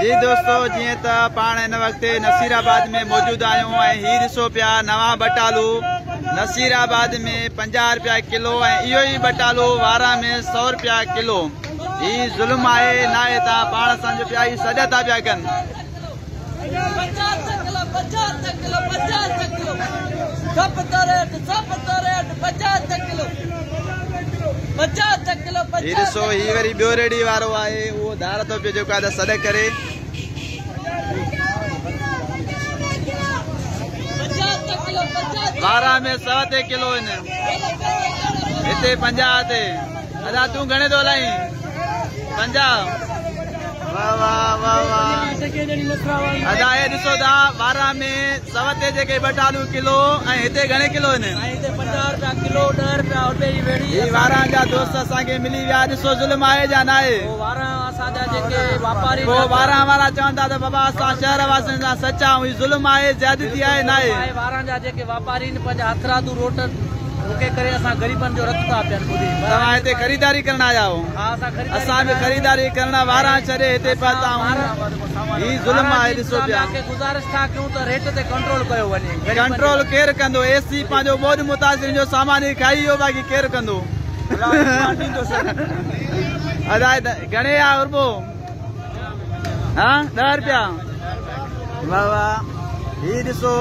جي دوستو جيئن ته پاڻ هن وقت نصير آباد ۾ موجود آهيون ۽ هي ڏسو پيا نوان ٻٽالو نصير آباد ۾ 50 رپيا ڪلو ۽ اهو ئي ٻٽالو وارهه ۾ 100 رپيا ڪلو. هي ظلم آهي ناهي تان پاڻ سمجهو پيا هي سڏ ٿا پيا ڪن. هي ڏسو هي وري ٻيو ريڙهي وارو آهي اهو ڌار ٿو پيو جيڪو آهي ته سڏ ڪري. وارهه ۾ 100 تي ڪلو آهن هتي 50 تي. ادا تون گهڻي ٿو هلائين؟ 50. واه واه واه واه ادا هي ڏسو ٿا وارهه ۾ 100 تي جيڪي ٻٽالو ڪلو ۽ هتي گهڻي ڪلو آهن؟ هي وارهه جا دوست اسان کي ملي ويا ڏسو ظلم آهي يا ناهي؟ پوء وارهه وارا چون ٿا ته بابا اسان شهر واسين سان سچا آهيون هي ظلم آهي زيادتي آهي ناهي؟ توهان هتي خريداري ڪرڻ آيا آهيو اسان به خريداري ڪرڻ وارهه ڇڏي هتي پهتا آهيون هي ظلم آهي ڏسو پيا ڪنٽرول ڪير ڪندو اي سي پنهنجو ٻوڏ متاثرين جو سامان ئي کائي ويو باقي ڪير ڪندو ادا گهڻي آ اربو ها 10 رپيا واه واه هي ڏسو.